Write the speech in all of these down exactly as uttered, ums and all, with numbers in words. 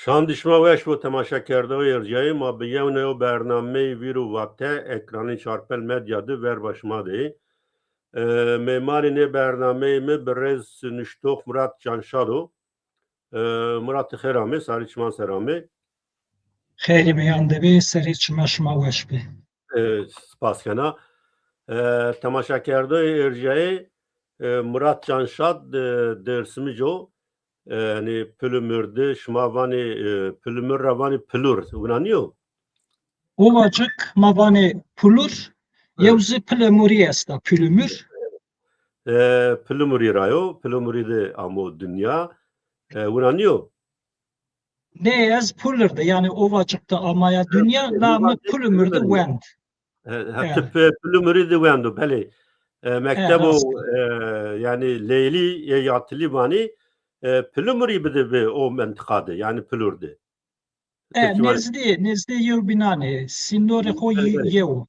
Çand şima weş bo temaşakerdoxê erciyayê ma, bi yewna yew bernameyê Vîr û Vate ekranê Çarpel Medya de verba şima de yê. E, mêmarê nê bernameyê mi birêz nuştox Murat Canşad o. E, Murat, ti xêr amê, sarê çiman ser amê. Xêrê miyan de bê, serê çima şima weş bê. E, spas kena. E, temaşakerdoyê erciyayê, e, Murat Canşad, e, Dêrsimij o. E, yanî Pulumur de, şima vanê, e, Pulumur ra vanê Pulur. Wina nîyo? Ovacık ma vanê Pulur, yew zî Pilemurî esta, Pulumur. E, Pilemurî ra yo, Pilemurî de amo dinya. E, wina nîyo? Nê, ez Pulur de, yanî Ovacık de amaya dinya, la mi Pulumur de wend. E, ha, ti Pi-, Pilemurî de wendo, belê. E, mektebo, e, yanî Leylî yê Yatilî vanî, e, Pilemurî bide bi o mentiqa de, yanî Pulur de. E, nezdî, nezdî yew bînan ê, sînorê xo yew.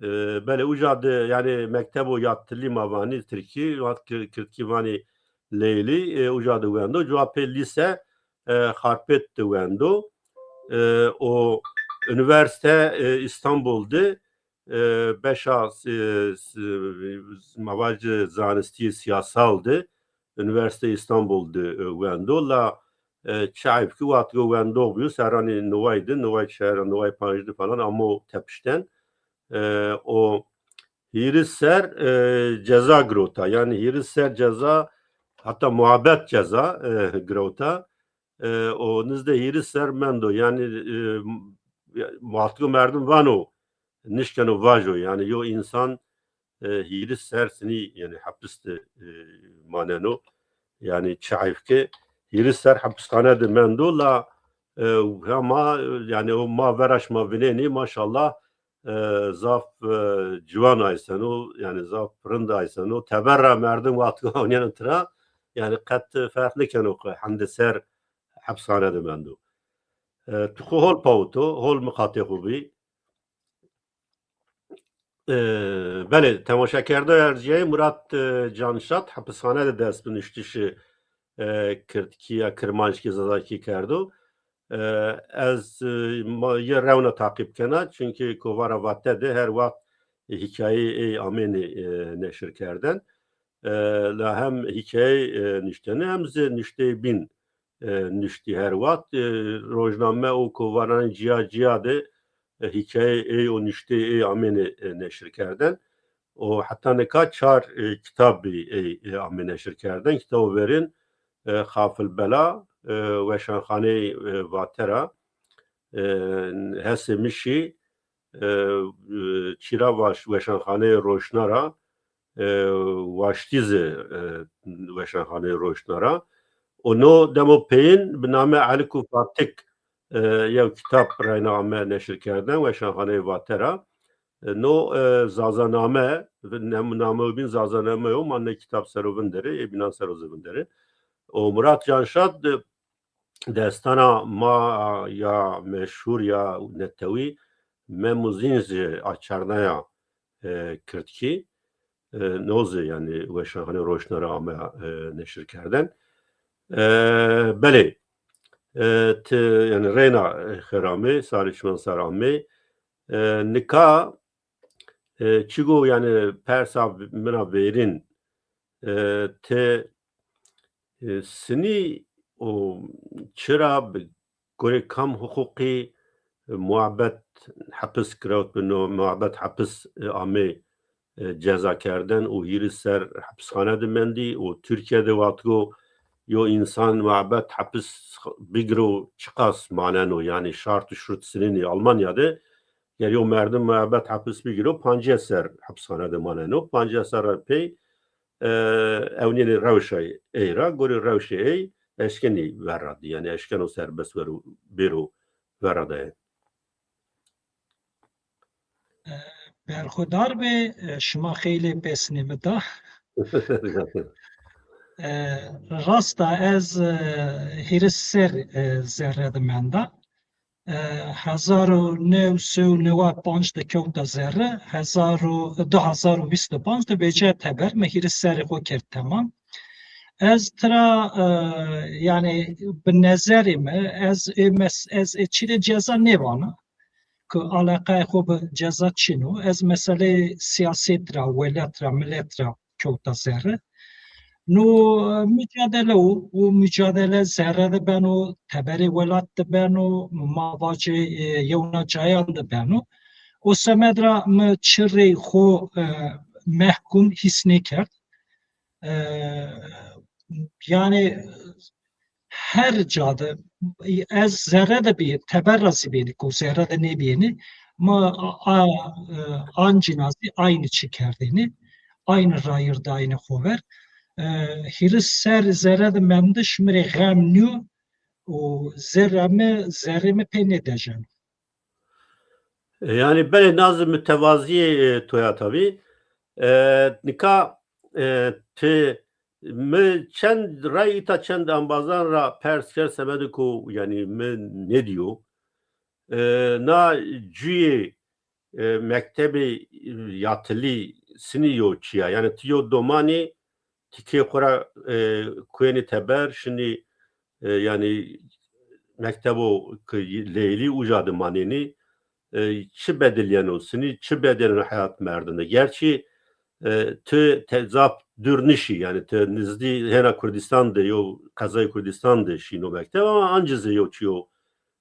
E, belê, uca de, yanî, mektebo Yatilî ma vanî, tirkî, wat kir-, kirdkî vanî Leylî, e, uca de wendo. Cuwa pê lîse, e, Xarpêt de wendo. E, o unîversîte, e, Îstanbul de, e, beşa, e, s-, ma vajî zanistî siyasal de, Unîversîte Îstanbul de, e, wendo. La, e, çi eyb ki wextgo wendox bîyo, serranê neway de, neway çar, neway panc de falan amo tepişten. E, o hîris ser, e, ceza girota. Yanî hîris ser ceza, heta muhabet ceza, e, girota. E, o nizdê hîris ser mendo. Yanî, e, wextgo merdim vano, nişkeno vajo. Yanî yo însan, e, hîris ser sinî, yanî hepis de, e, maneno. Yanî çi eyb ke hîris ser hepisxane de mendo la, e, hema, yanî o ma vera şima vinenî, maşallah, e, zaf, e, ciwan ayseno, yanî zaf rind ayseno. Teber ra merdim wextgo ewnîyeno tira, yanî qet ferq nêkeno ke hende ser hepisxane de mendo. E, tu xo hol pawito, hol miqatê xo bî. E, belê, temaşakerdoyê erciyayê, Murat, e, Canşad hepisxane de dest bi nuştişî, e, kirdkî ya kirmanckî, zazakî kerdo. E, ez, e, ma, yê rewna taqîb kena, çunkî kovara Vate de her wext hîkayeyê ey amênê, e, neşir kerden. E, la hem hîkayeyê, e, nuştene hem zî nuşteyê bîn, e, nuştî her wext. E, rojname û kovaranê cîya cîya de, e, hîkayeyê ey û nuşteyê ey amêne, e, neşir kerden. Û heta nika çar, e, kitabî ey, e, amê neşir kerden. Kitabo verên, e, Xafil Bela, e, Weşanxaneyê, e, Vate ra, e, Hesê Mişî, e, e, Çîravaş, Weşanxaneyê Roşna ra, e, Waştî zî, e, Weşanxaneyê Roşna ra. Û no demo peyên bi name Elik û Fatik, e, yew kitab reyna ame neşir kerden Weşanxaneyê Vate ra. E, no, e, Zazaname, nem-, name û bîn Zazaname yo, ma nê kitab ser o vinderê, ê bînan ser o zî vinderê. Û Murat Canşad, e, destana ma ya meşhur ya netewî Mem û Zîn zî açarnaya, e, kirdkî. E, no zî, yanî, Weşanxaneyê Roşna ra ame, e, neşir kerden. E, belê, e, ti, yanî, reyna, e, xêr amê, sarê çiman ser amê. E, nika, e, çigo, yanî, persa min a verîn, e, ti, e, sinî û çira bi gorê kam huqûqî, e, muhabet hepis girewt bi, no muhabet hepis, e, amê, e, ceza kerden û hîris ser hepisxane de mendî û Tirkîye de wextgo yo însan muhabet hepis bigiro çiqas maneno, yanî şart û şurut sinînî Almanya de ger yo merdim muhabet hepis bigiro pancîya ser hepisxane de maneno. Pancîya ser ra pey, e, ewnîyenê rewşa ey ra, gorê rewşê ey eşkenî verra dî. Yanî eşkeno serbest wero, bêro verra daye. E, berxudar bê, e, şima xeylê pesnê mi da. E, rast a, ez, e, hîris ser, e, zerre de menda. E, hezar û new sey û neway panc de kewta zerre, hezar û, du hezar û vîst û panc de vecîya teber, mi hîris serrê xo kerd temam. Ez tira, e, yanî bi nezerê mi, ez ê mes-, ez ê çî rê ceza nêvana. Ki aleqayê xo bi ceza çin o. Ez meseleyê sîyaset ra, welat ra, milet ra kewta zerre. No, e, mucadele o, o mucadele zerre de beno, teberê welat de beno, ma vacê, e, yewna cayan de beno. O semed ra mi çi rey xo, e, mehkûm hîs nêkerd. E, yanî her ca de ez zerre de bî, teber ra zî bênî, ku zerre de nêbîyênî, ma a, a, e, ancîna zî aynî çî kerdênî, aynî rayîr dayînî xo ver. E, hîris serr zerre de mendiş mi rê xem nîyo û zerra mi, zerrê mi pê nêdejeno. E, yanî belê na zî mutevazîyê, e, to ya tabî. E, nika, e, ti, mi çend ray îta çend embazan ra pers kerd semedê ku, yanî mi nêdîyo. E, na cuyê, e, mektebê yatilî sinî yo çi ya? Yanî ti yo domanî, ti kê xo ra, e, kuyenî teber, şinî, e, yanî mektebo ki Leylî uca de manênî, e, çi bedil yeno, sinî çi bedil yeno heyat merdim de? Gerçî, e, ti te-, zaf dûr nişî, yanî ti nizdî hêna Kurdîstan de yo, qezayê Kurdîstan de şî no mekteb, ama ancî zî yo çi yo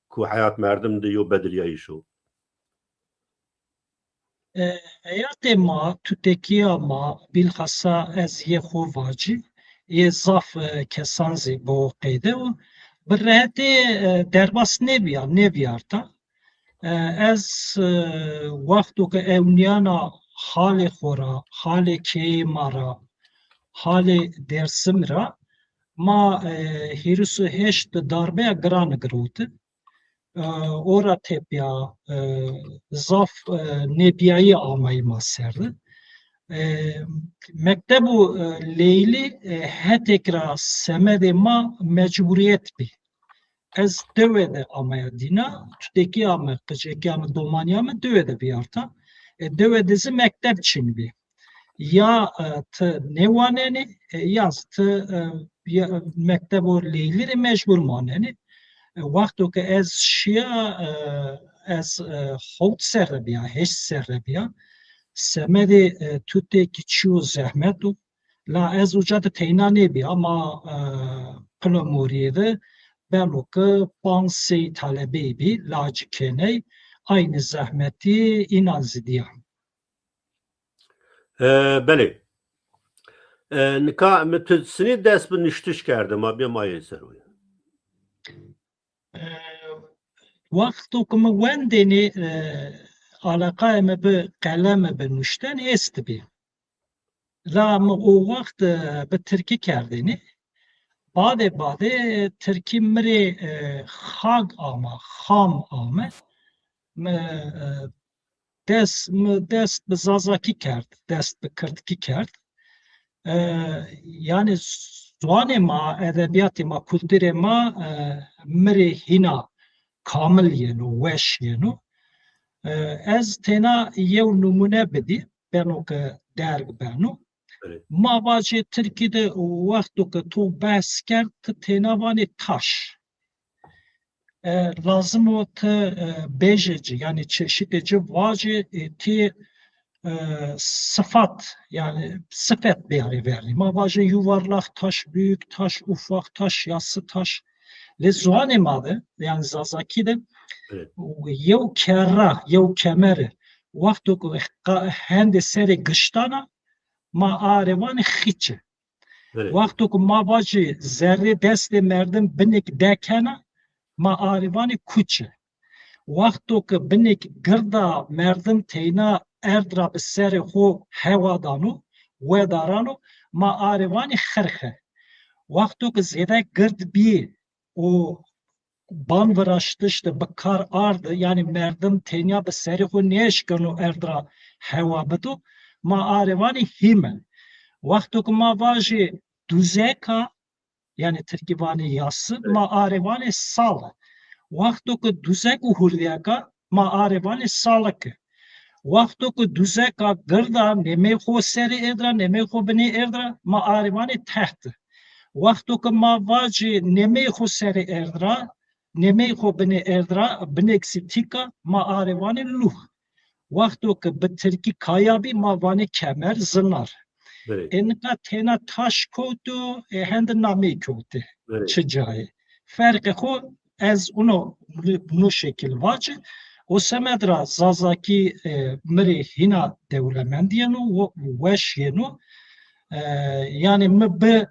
ku heyat merdim de yo bedilîyayîş o. E, heyatê ma, tutekîya ma, bîlhasa ez yê xo vacî, yê zaf, e, kesan zî bi o qeyde û bi rehetî, e, derbas nêbîya, nêvîyarta. E, ez, e, wexto ke ewnîyana halê xo ra, halê keyê ma ra, halê Dêrsim ra, ma, e, hîris û heşt darbeya giran girewti. E, o ra tepîya, e, zaf, e, nêbîyayî ameyî ma ser de. E, mektebo, e, Leylî, e, hetêk ra semedê ma mecburîyet bî. Ez dewe de amaya dîna, tutekîya mi, qicekîya mi, domanîya mi dewe de vîyarta. E, dewe de zî mekteb çin bî. Ya, e, ti nêwanenî, e, ya zî ti, e, ya, mektebo Leylî rê mecbur manenî. E, wexto ke ez şîya, e, ez, e, hewt serre bîya, heşt serre bîya. Semedê, e, tutekî çîyo zehmet o. La ez uca de teyna nêbîya, ma, e, Pilemorîye de beno ke panc sey talebeyî bî, lacî keney, aynî zehmetî înan zî dîya. E, belê. E, nika mi tu sinî dest bi nuştiş kerde, ma bîya ma yê ser o. E, wexto ke mi wendênî, e, aleqayê mi bi qelemi, bi nuşten estibî. La mi o wext, e, bi tirkî kerdênî. Badê badê tirkî mi rê, e, xag ama, xam ame. Mi, e, dest, mi dest bi zazakî kerd, dest bi kirdkî kerd. E, yanî ziwanê ma, edebîyatê ma, kulturê ma, e, mi rê hîna kamil yeno, weş yeno. E, ez têna yew nimûne bidî, beno ke derg beno. Ma vacê tirkî de wexto ke to behs kerd, ti têna vanê taş. E, lazim o ti, e, bejê ci, yanî çeşitê ci vacê, e, ti, e, sifat, yanî sifet bêarê vernî. Ma vajê yuvarlak taş, büyük taş, ufak taş, yassı taş. Lê ziwanê ma de, yanî zazakî de yew kerra, yew kemere, wexto ke qa-, hendê serê giştana, ma arê vanê xîçe. Wexto ke ma vajê zerrê destê merdim binêk dekena, ma arê vanê kuçe. Wexto ke binêk girda merdim teyna erd ra bi serê xo hewa dano, wedarano, ma arê vanê xirxe. Wexto ke zêde gird bî û ban viraştiş de bi kar ardi, yanî merdim tenya bi serê xo nêeşkeno erd ra hewa bido, ma arê vanê hîme. Wexto ke ma vajê duzeka, yanî tirkî vanê yassı, ma arê vanê sale. Wexto ke duzek û hurdîyeka, ma arê vanê salike. Wexto ke duzeka girda nemey xo serê erd ra, nemey xo binê erd ra, ma arê vanê tehte. Wexto ke ma vacê nemeyê xo serê erd ra, nemeyê xo binê erd ra, binêk zî tîk a, ma arê vanê luh. Wexto ke bi tirkî kaya bî, ma vanê kemer, zinar. Belê. Ê nika têna taş kewto, ê hende nameyî kewte. Belê. Çi cayê. Ferqê xo ez uno no şekil vace. O semed ra Zazakî, e, mi rê hîna dewlemend yeno, wo-, weş yeno. E, yanî mi bi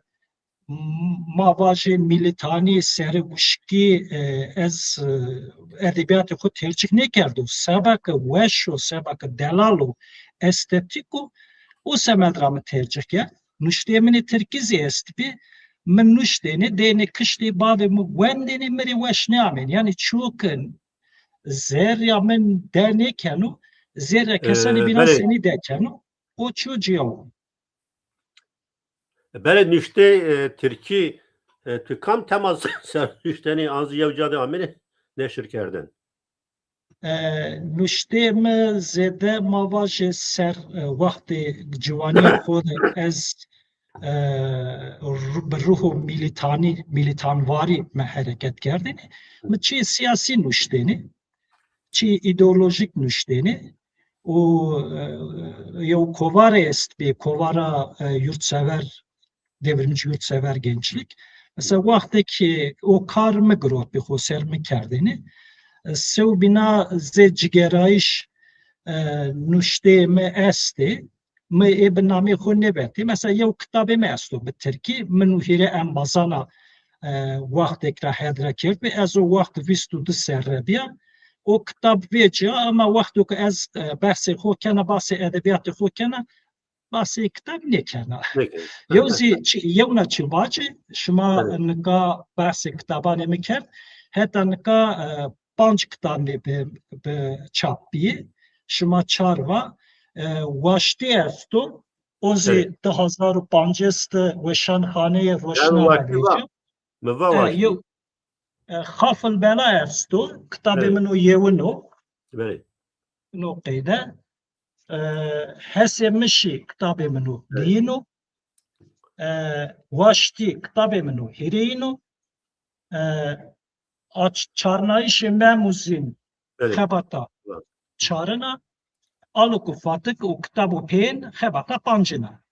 m-, ma vajê mîlîtanî, serê wişkî, e, ez, e, edebîyatê xo tercîh nêkerdo. Seba ke weş o, seba ke delal o, estetîk o, o semed ra mi tercîh kerd. Nuşteyê min ê tirkî zî estbî. Mi nuştêne, dêne kiştê bavê mi wendêne, mi rê weş nêamêne. Yanî çiyo ke zerrîya min de nêkeno, zerrîya kesanê bînan senî de keno, o çiyo cîya wo. Belê, nuştê, e, tirkî, e, tu kam tema ser nuştenî, an zî yew ca de amêne neşir kerdin? E, nuştê mi zêde ma vajê ser, e, wextê ciwanîya xo de ez, e, ru-, bi ruho mîlîtanî, mîlîtanvarî mi hereket kerdêne. Mi çîyê sîyasî nuştêne, çîyê îdeolojîk nuştêne. Û, e, yew kovare estbî, kovara, e, yurtsever, devrimci yurtsever gençlik. Mesela wextê ke o kar mi girotbî, xo ser mi kerdêne. E, sewbîna zê cigerayîş, e, nuşteyê mi estê. Mi ê bi nameyê xo nêvetê. Mesela yew kitabê mi esto bi tirkî, min û hîrê embazana, e, wextêk ra hed ra kerdbî. Ez o wext vîst û di serre bîya. O kitab vêcîya, ama wexto ke ez, e, behsê xo kena, basê edebîyatê xo kena, basê kitab nêkena. Nêkena. Yew zî çi-, yewna çi vacî, şima nika behsê kitabanê mi kerd, heta nika, e, panc kitabê bi, bi çap bîyê. Şima çar va, e, Waştî esto, o zî di hezar û pancês de Weşanxaneyê Roşna ra vêcîya. Mi va Waştî. E, yew, e, Xafil Bela esto, kitabê min o yewin o. Belê. No qeyde. E, Hesê Mişî kitabê min o, diyîn o. E, Waştî kitabê min o, hîrêyin o. E, Aç-, Çarnayîşê Mem û Zîn, belê, xebata çarin a. Alik û Fatik û kitab û peyên, xebata pancin a.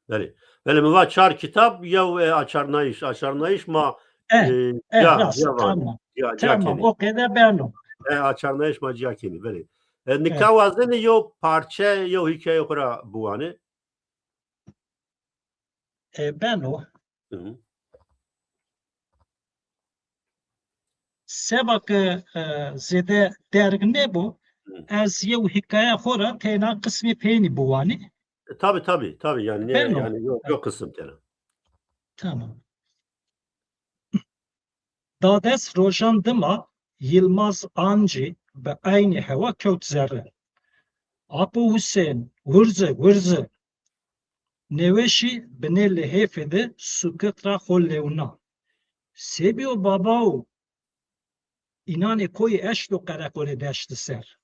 Belê. Belê, mi va çar kitab, yew, e, açarnayîş. Açarnayîş ma, e, e, e, ca, rast, ca vanê. Tamam. Ca, ca kenê. Tamam, o qeyde beno. E, açarnayîş ma ca kenê, belê. E, nika wazenê yew parçe, yew hîkaye xo ra biwanê. E, beno. Hı hı. Seba ke, e, zêde derg nêbo, hı, ez yew hîkaye xo ra teyna qismê peynî biwanî. E, tabî, tabî, tabî, yanî nê, beno, yanî yew, yew qisim tena. Tamam. Dades rojan dima Yilmaz Ancî bi eynî hewa kewt zerre. Apo Husên, wurze, wurze! Nêweşî binê lihêfê de sukut ra xo lewna. Se bîyo babao? Înanê koyî eşto qereqolê deşti ser.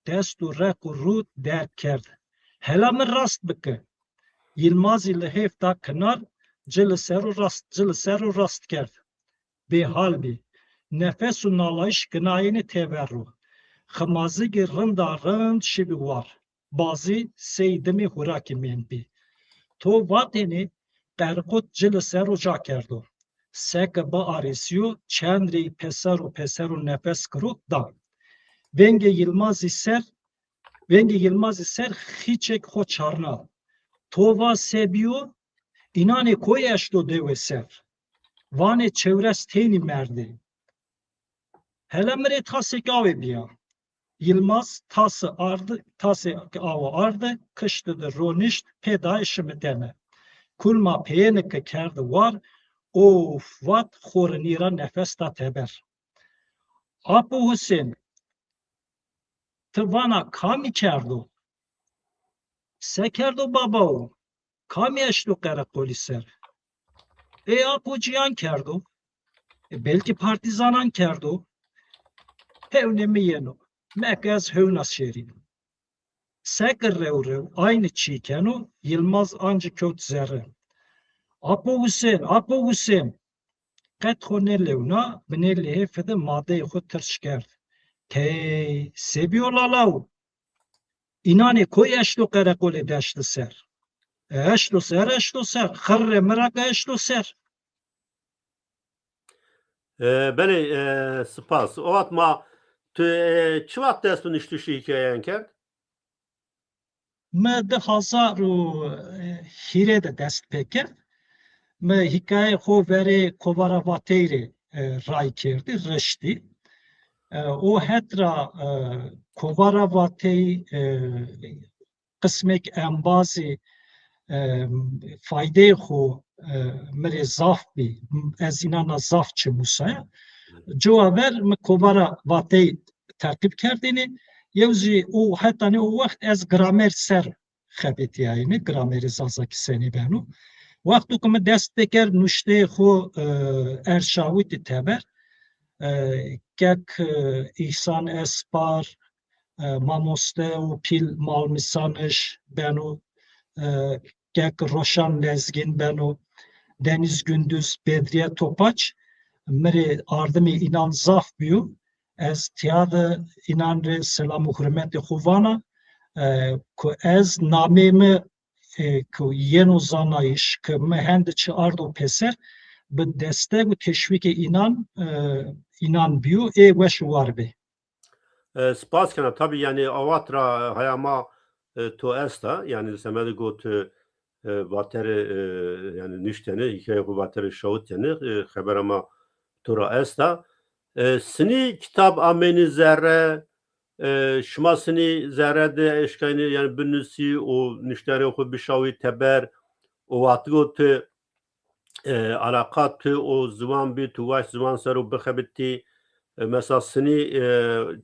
Dest û req û rû derg kerd. Hela mi rast bike. Yilmazî lihêf da kinar, ci li ser û rast, ci li ser û rast kerd. Bêhal bî. Nefes û nalayîş ginayêne tever ro. Ximazigî rinda rind şibî war. Bazî sey dimê hurakî mendbî. To vatênê qerqot ci li ser û ca kerdo. Seke biarêsîyo, çend rey peser û peser û nefes girot da. Vengê Yilmazî ser, vengê Yilmazî ser xîçêk xo çarna. To va se bîyo? Înanê koy eşto dewe ser. Vanê çewres tenî merdê. Hele mi rê tasêk awê bîya. Yilmaz tasi ardi, tasêk awe ardi, kişti di ronişt, pê dayê şimitene. Kulma peyêni ke kerdi war, of vat, xorinî ra nefes da teber. Apo Husên, ti vana kamî kerdo? Se kerdo babao? Kamî eşto qereqolî ser? Ê apo, cîyan kerdo. E, belkî partîzanan kerdo. Hewnê mi yeno. Meke ez hewna şêrî. Seke rew rew aynî çî keno, Yilmaz ancî kewt zerre. Apo Husên, Apo Husên. Qet xo nêlewna, binê lehê fide madeyê xo tirş kerd. Tey, se bîyo lalaw? Înanê koy eşto qereqolê deşti ser? E, eşto ser, eşto ser. Xirrê mi ra ke eşto ser. E, belê, e, spas. O wext ma, tu, e, çi wext dest bi nuştişî hîkayeyan kerd? Mi di hazar û hîrê de dest pê kerd. Mi hîkayeyê xo verê Kovara Vateyî rê, e, ray kerdî, riştî. E, o het ra, e, Kovara Vateyî, e, qismêk embazî, e, faydeyê xo, e, mi rê zaf bî. Ez înan ra zaf çi musaya. Cowa ver mi Kovara Vateyî teqîb kerdêne. Yew zî o hetanî o wext ez gramer ser xebetîyayêne, gramerê zazakî senî beno. Wexto ke mi dest pê kerd nuşteyê xo, e, erşawitî teber, e, kek, e, Îhsan Espar, e, mamoste û pîl Malmîsanij beno, e, kek Roşan Lezgîn beno, Deniz Gündüz, Bedriye Topaç, mi rê ardimê înan zaf bîyo. Ez tîya de înan rê selam û hurmetê xo vana, e, ku ez nameyê mi, e, ku yeno zanayîş, ku mi hende çi ardo pêser, bi desteg û teşwîkê înan, e, înan bîyo, ê weş û war bê. E, spas kena. Tabî, yanî, awat ra haya ma, e, to esta. Yanî, semedê got, e, e, vaterê, e, yanî, nuştene, hîkayê xo vaterê şawitene, e, xebera ma to ra esta. E, sinî kitab amênî zerre, e, şima sinî zerre de eşkaynî, yanî, binusî û nuşterê xo bişawî teber û wextigo tu e, alaqa tu o ziwan bî, tu waşt ziwan ser o bixebitî. E, mesela sinî, e,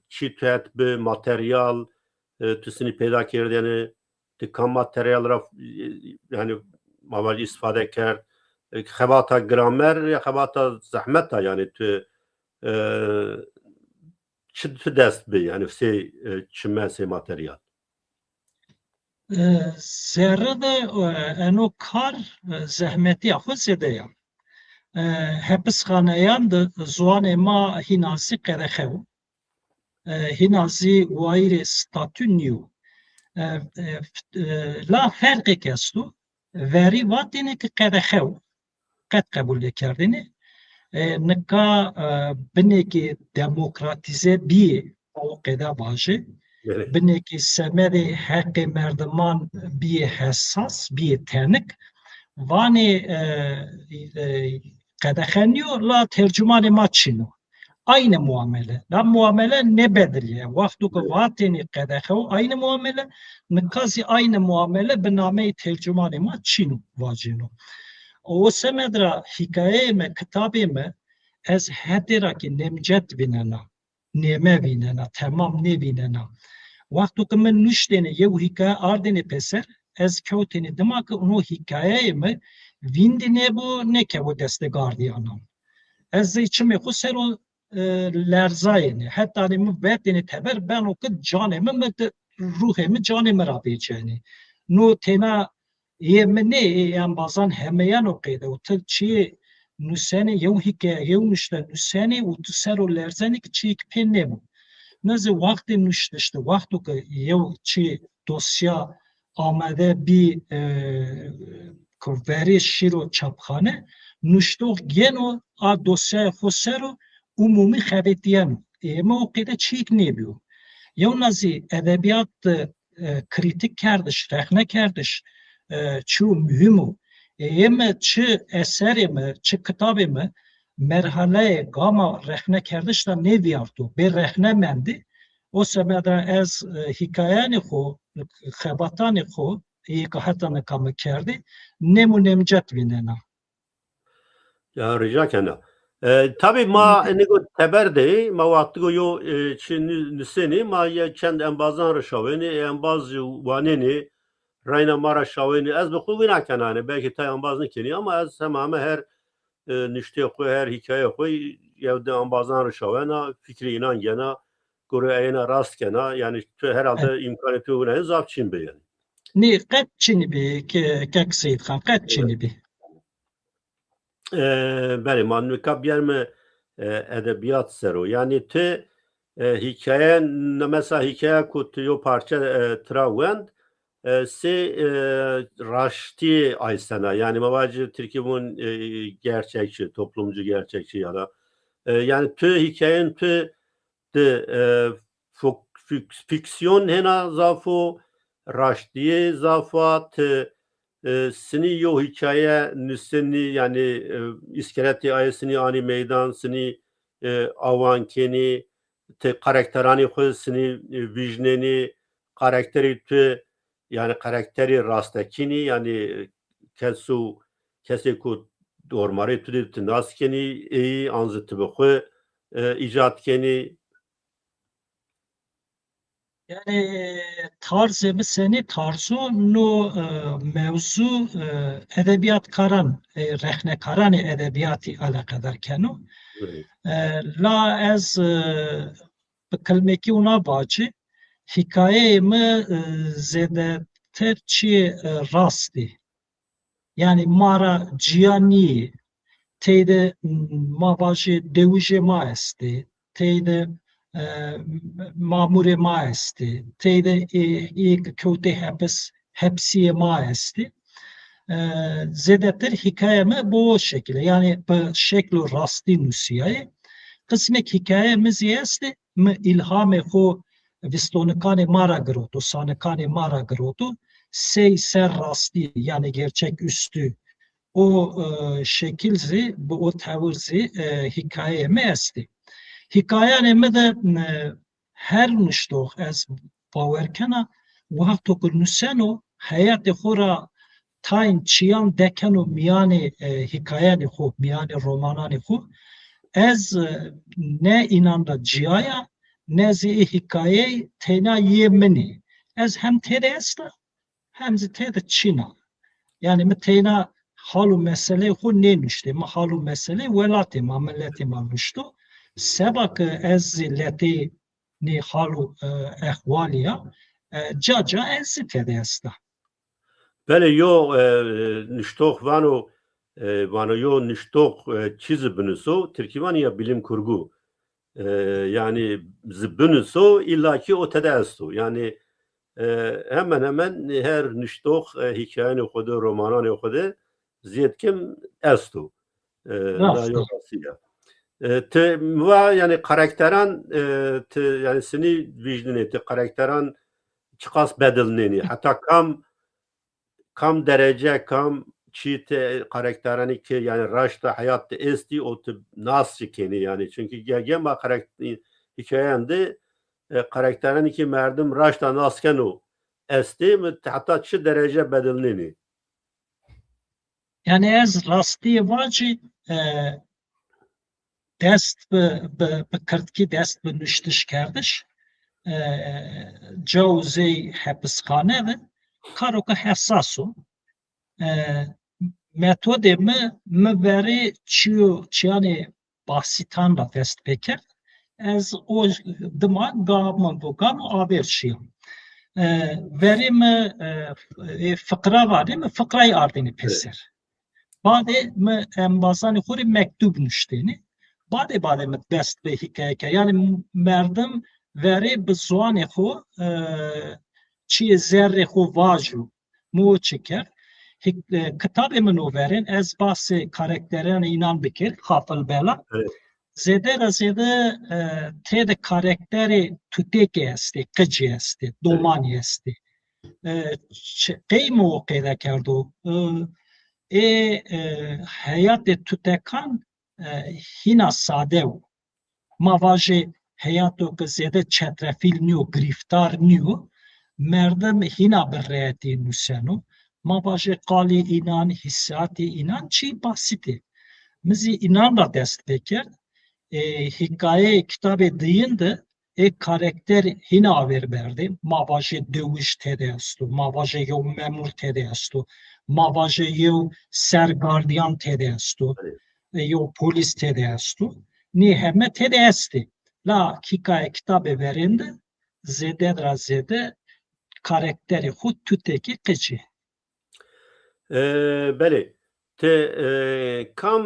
çî tu het bi materyal, e, tu sinî peyda kerdêne, tu kam materyal ra, e, yanî ma vajî îstifade kerd. E, xebata gramer ya xebata zehmet a yanî tu, e, çi tu dest bi yanî sey, e, çime sey materyal? E, zerre de, e, eno kar, e, zehmetîya xo zêde ya. E, hepisxaneyan de ziwanê ma hîna zî qedexe wo. E, hîna zî wayîrê statû nîyo. E, e, f-, e, la ferqêk esto. Verî vatêne ke qedexe wo. Qet qebul nêkerdêne. E, nika, e, binêkê demokratîze bîyê, o qede vajê. Belê. Binêkê semedê heqê merdiman bîyê hesas, bîyê tenik. Vanê, e, e, qedexe nîyo, la tercumanê ma çin o. Aynı muamele. La muamele nêbedilîye. Wexto ke vatênî qedexe o, aynı muamele, nika zî aynı muamele bi nameyê tercumanê ma çin o, vacêno. O semed ra hîkayeyê mi, kitabê mi, ez hetê ra kî nêmcet vînena, nême vînena, temam nêvînena. Wexto ke mi nuştêne yew hîkaye ardêne pêser, ez kewtêne dima ke ino hîkayeyê mi vîndî nêbo, nêkewo destê gardîyanan. Ez zey çimê xo ser o, e, lerzayêne. Hetanî mi vetêne teber, beno ke canê mi, mi de, ruhê mi canê mi ra vêcenê. No têna yê mi nê, ê embazan hemeyan o qeyde. Û ti çiyê nusenê, yew hîkaye, yew nuşte nusenê û tu ser o lerzenê ke çiyêk pê nêbo. Na zî wextê nuştiş de, wexto ke yew çî dosya amade bî, e, ku verê şîro çapxane, nuştox gêno a dosyayê xo ser o, umumî xebetîyeno. Ê mi o qeyde çîyêk nêbîyo. Yewna zî edebîyat de, e, krîtîk kerdiş, rexne kerdiş, e, çîyo muhîm o. Ê mi çi eserê mi, çi kitabê mi merhaleyê gama rexne kerdiş de nêvîyarto, bê rexne mendî. O semed ra ez, e, hîkayanê xo, xebatanê xo, ê ke heta nika mi kerdî, nêm û nêmcet vînena. Ya, rica kena. E, tabî ma nika teber de, ma wextigo yo, e, çi nü-, nusenî, ma ya çend embazan ra şawênî, e, embaz wanênî, reyna ma ra şawênî. Ez bi xo wina kena, yanî belkî tay embaz nikenî ama ez hema hema her, e, nuştê xo, her hîkaye xo yew di embazan ra şawena, fikrê înan gena, gore eyêna rast kena. Yanî tu herhalde îmkanê tu wina zaf çin bi yanî. Nê, qet çinî bî, ke-, kek Seyîd Xan, qet çinî bî. E, belê, ma nika biyerme, e, edebîyat ser o. Yanî ti, e, hîkaye, mesela hîkaye ku ti yo parçe, e, tira wend, e, sey, e, raştî aysena. Yanî ma vacî tirkî vûn, e, gerçekçi, toplumcu gerçekçi ya da, e, yanî tu hîkayên tu di, e, fok-, fik-, fiksiyon hêna zaf o, raştîyê zaf a, ti, e, sinî yo hîkaye nusenî, yanî, e, îskeletê aye sinî anî meydan, sinî, e, awan kenî, ti karakteranê xwu sinî, e, vîjnenî, karakterê tu, yanî karakterê rastekînî, yanî, e, keso, kesê ku dormarê tu de ti nas kenî, êyî an zi ti bi xwu, e, îcat kenî. Yanî tarzê mi senî tarzo no, e, mewzu, e, edebîyatkaran, e, rexnekaranê edebîyatî eleqedar keno. E, la ez, e, bi kilmekî wina vacî, hîkayeyê mi, e, zêdetir çîyê, e, rastî. Yanî ma ra cîya nîyê. Teyde, m, ma vajê dewijê ma estê. Teyde, e, mamurê ma estê. Teyde ê, ê ke kewtê hepis, hepsîyê ma estê. E, zêdetir hîkaye mi bi o şekil, yanî bi şeklo rastî nusîyayê. Qismêk hîkaye mi zî estê, mi îlhamê xwu vîstonikanê ma ra giroto, sanikanê ma ra giroto, sey ser rastî, yanî gerçeküstü. O, e, şekil zî, bi o tewir zî, e, hîkayeyê mi estê. Hîkayanê mi de, e, her nuştox ez bawer kena, wexto ke nuseno, heyatê xo ra tayn çîyan dekeno mîyanê, e, hîkayanê xo, mîyanê romananê xo. Ez, e, ne înan ra cîya ya, ne zî ê hîkayey teyna yê min ê. Ez hem têde esta, hem zî têde çin a. Yanî mi teyna hal û meseleyê xo nênuştê. Mi hal û meseleyê welatê ma, miletê ma nuşto. Seba ke ez zî letê nê hal û, e, ehwalî ya, e, ca ca ez zî têde esta. Belê, yo, e, nuştox vano, e, vano yo nuştox, e, çî zî binuso, tirkî vanî ya bilim kurgu. E, yanî zî binuso, îlla kî o tede esto. Yanî, e, hemen hemen her nuştox, e, hîkayanê xo de, romananê xo de zîyed kem esto. E, na yo rastî ya. E, ti va, yanî karakteran, e, ti, yanî sinî vîjnenê ti karakteran çiqas bedilnenî? Heta kam, kam derece, kam çî ti karakteranî ki, yanî raşta heyat de estî, o ti nas çi kenî yanî? Çunkî ge-, gema karakter-, hîkayeyan de, e, karakteranî ki merdim raşta nas keno estê, mi ti heta çi derece bedilnenî? Yanî ez rastîyê vacî, e, dest bi, bi, bi kirdkî dest bi nuştiş kerdiş, e, caw zey hepisxane de karo ke hesas o. E, metodê mi, mi verê çîyo, çîyanê basîtan ra dest pêkerd. Ez o dima gam bi gam avêr şîya. E, verê mi, e, e, fiqra vanê mi, fiqrayî ardêne pêser. Badê mi embazanê xo rê mektub nuştêne. Badê badê mi dest bi hîkaye kerd. Yanî merdim verê bi ziwanê xo, e, çîyê zerrê xo vajo. Mi o çi kerd? Hik-, e, kitabê mi no verên, ez basê karakteranê înan bikir, Hafil Bela. Zêde ra zêde, e, têde karakterê tutêkê estê, qicî estê, domanî estê. E, çi-, qey mi o qeyde kerdo? E, ê, e, heyatê tutekan, e, hîna sade o. Ma vajê heyato ke zêde çetrefîl nîyo, girîftar nîyo, merdim hîna bi reetî nuseno. Ma vajê qalê înan, hîsatê înan çî basît ê. Mi zî înan ra dest pêkerd. E, hîkayeyê kitabê diyin de ê karakter hîna avêr berdê. Ma vajê dewij tede esto, ma vajê yew memur tede esto, ma vajê yew sergardiyan tede esto, e, yew polîs tede esto. Nê heme tede estê. La hîkaye kitabê verên de zêde ra zêde karakterê xo tutekê qicî. E, belê. Ti, e, kam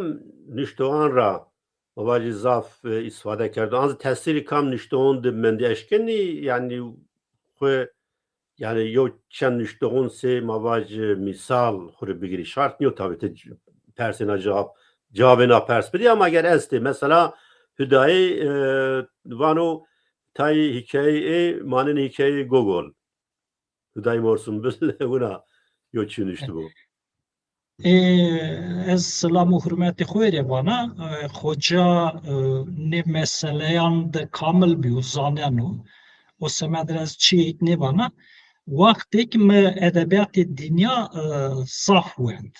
nuştoxan ra, ma vajî, zaf, e, îstifade kerdo? An zî tesîrî kam nuştoxan de mendî eşkenî? Yanî xwu, yanî yew çend nuştoxan sey, ma vajî, mîsal xwu rê bigirî. Şart nîyo tabî ti c-, persêna cewab, cewabê na pers bidî, ama eger estê, mesela Hudayî, e, vano tayê hîkayeyê ê manenê hîkayeyê Gogol. Hudayî Morsunbil wina yo çî nuştibo. Ê, ez silam û hurmetê xo rê vana, e, xoca, e, nê meseleyan de kamil bîyo, zaneno. O semed ra ez çîyêk nêvana. Wextêk mi edebîyatê dinya, e, zaf wend.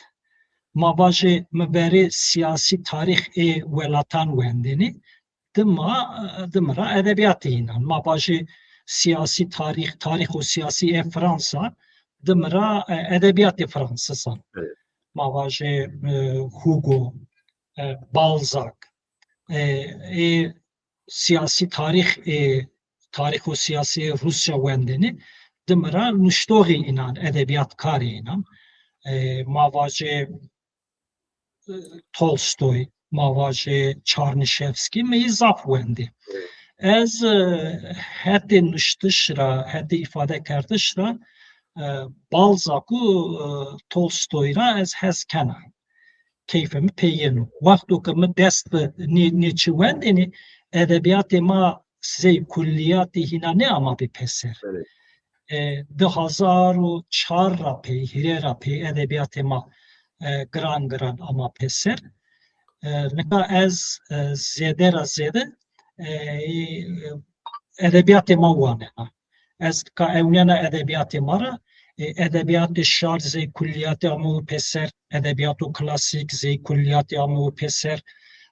Ma vajê mi verê sîyasî tarîx ê welatan wendêne. Dima, dima ra edebîyatê înan. Ma vajê sîyasî tarîx, tarîxo sîyasî ê Fransa, dima ra, e, edebîyatê Fransizan. Evet. Ma vajê, e, Hugo, e, Balzac, e, ê sîyasî tarîx, ê tarîxo sîyasî ê Rûsya wendêne, dima ra nuştoxê înan, edebîyatkarê înan. E, ma vajê, e, Tolstoy, ma vajê Çarnîşevskî, mi yî zaf wendî. Ez, e, hetê nuştiş ra, hetê îfadekerdiş ra, e, Balzac û, e, Tolstoy ra ez hez kena. Keyfê mi pê yeno. Wexto ke mi dest bi nê, nê çî wendêne, edebîyatê ma zey kullîyatê hîna nêamabî pêser. Evet. E, di hazar û çar ra pey, hîrê ra pey edebîyatê ma, e, giran giran ama pêser. E, nika ez, e, zêde ra zêde, e, edebîyatê ma wanena. Ez ka ewnena edebîyatê ma ra, e, edebîyatê şar zey kullîyatê amewo pêser, edebîyato klasîk zey kullîyatê amewo pêser,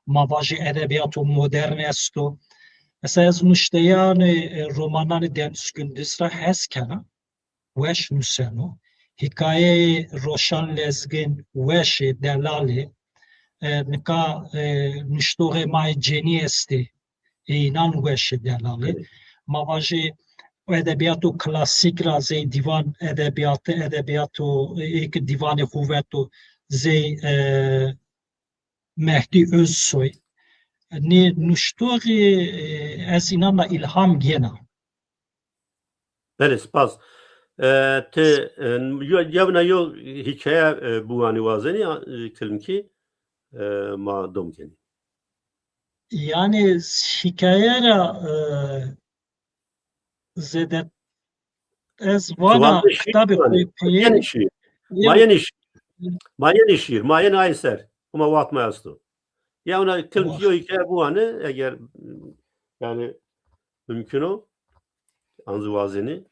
ma vajê edebîyato modern esto. Mesela ez nuşteyanê, e, romananê Deniz Gündüz ra hes kena. Weş nuseno. Hîkayeyê Roşan Lezgin weş ê, delal ê. E, nika, e, nuştoxê ma yê cênî estê. Ê înan weş ê, delal ê. Evet. Ma vajê edebîyato klasîk ra zey dîwan edebîyatî, edebîyato, ê ke dîwanê xo veto zey, e, Mehdî Özsoy. Nê nuştoxî, e, ez înan ra îlham gêna. Belê, spas. E, ti, e, yo, yewna yo hîkaye, e, biwanî wazenî, e, kilmkî, e, ma dom kenî. Yanî hîkaye ra, e, zêde ez vana kitabê xo peyê. Ma yenî şîîr. Ma yenî şîîr. Ma yenî ay ser. Hema waxt ma esto. Yewna kilmkî yo hîkaye biwane, eger, yanî, mumkin o. An zî wazenî.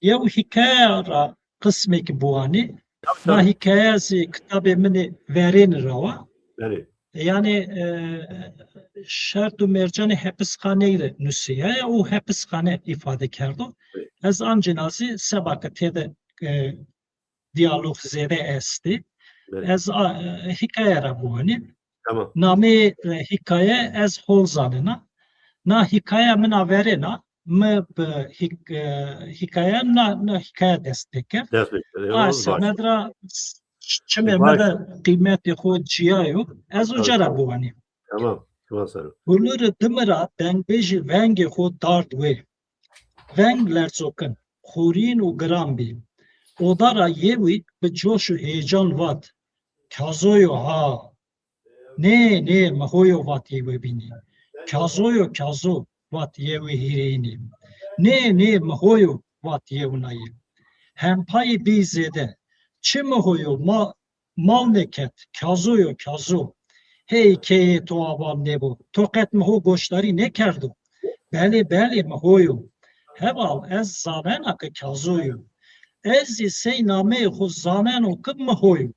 Yew hîkaye ra qismêk biwanî. Na hîkaye zî kitabê min ê verênî ra wa. Belê. Yanî, e, şert û mercanê hepisxaneyî rê nusîyaye û hepisxane îfade kerdo. Belê. Ez ancîna zî seba ke têde, e, dîyalog zêde estî. Belê. Ez a, e, hîkaye ra biwanî. Tamam. Nameyê, e, hîkaye ez hol zanena. Na hîkaye min a verêna, mi bi hîk-, e, hîkaye na, na hîkaye dest pêkerd. Dest pêkerd. A semed ra ç-, çimê mi de qîmetê xo cîyayo. Ez uca ra biwanî. Tamam. Tamam, sero. Hulurî dimi ra dengbêjî vengê xo dard wê. Veng lerzokin, xorîn û giran bî. Oda ra yewî bi coş û heyecan vat, "Kazoyo ha!" "Nê, nê, mi ho yo," vat yewê bînî. "Kazoyo, kazo," vat yewê hîrêyînî. "Nê, nê, mi ho yo," vat yewnayî. Hempayî bî zêde. "Çi mi ho yo, ma, mal nêket, kazo yo, kazo." "Hey keyê to avam nêbo, to qet mi ho goşdarî nêkerdo?" "Belê, belê, mi ho yo." "Heval, ez zanena ke kazo yo. Ez zî sey nameyê xo zaneno ke mi ho yo."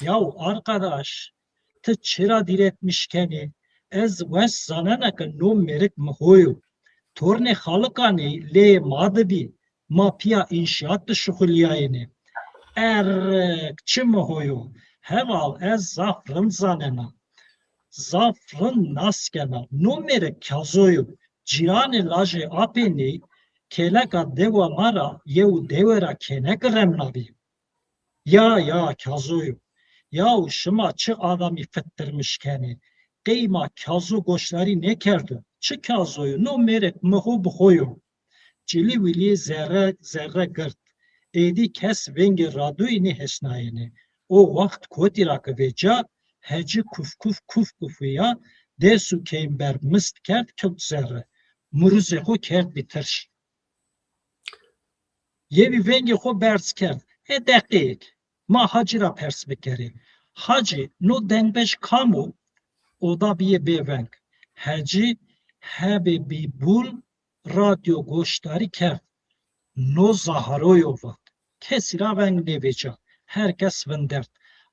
"Yaw arkadaş, Ti çira dîretmiş kenî? Ez weş zanena ke no mêrik mi ho yo. Tornê Xaliqanî leyê ma de bî. Ma pîya înşîat de şuxulîyayêne. Erek, çi mi ho yo. Heval, ez zaf rind zanena. Zaf rind nas kena. No mêrik Kazo yo. Cîranê lajê apê ney, kêleka dewa ma ra yew dewe ra kêneke remnabî. Ya, ya, Kazo yo. Yaw, şima çi adamî fittirmiş kenê. Qey ma Kazo goşdarî nêkerdo. Çi Kazo yo? No mêrik mi ho bi xo yo. Çilî wilî zerre zerre gird. Êdî kes vengê radûyî nêhêsnayêne. O waxt kotî ra ke vêca, Hecî kuf kuf kuf kufîya, des û keymber mist kerd kewt zerre. Miruzê xo kerd bî tirş. Yewî vengê xo berz kerd. Ê deqeyêk ma Hacî ra pers bikerê. Hacî, no dengbej kam o? Oda bîye bêveng. Hecî hebê bî bul, radyo goşdarî kerd. No Zaharo yo vat. Kesî ra veng nêvêca. Her kes vindert.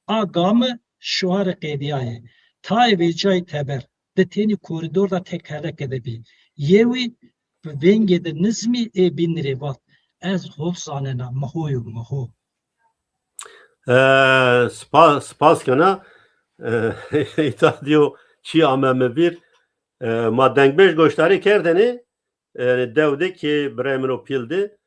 A game şuarê qedîyaye. Tayê vêcayî teber. Di tenî korîdor de tekerleke de bî. Yewî bi vengê de nizmî ê bînî rê vat. Ez ho zanena, mi ho yo, mi ho. E, spa, spas kena. E, îta dîyo çî ame mi vîr. E, ma dengbêj goşdarî kerdêne, e, dew de kê birayê min o pîl de.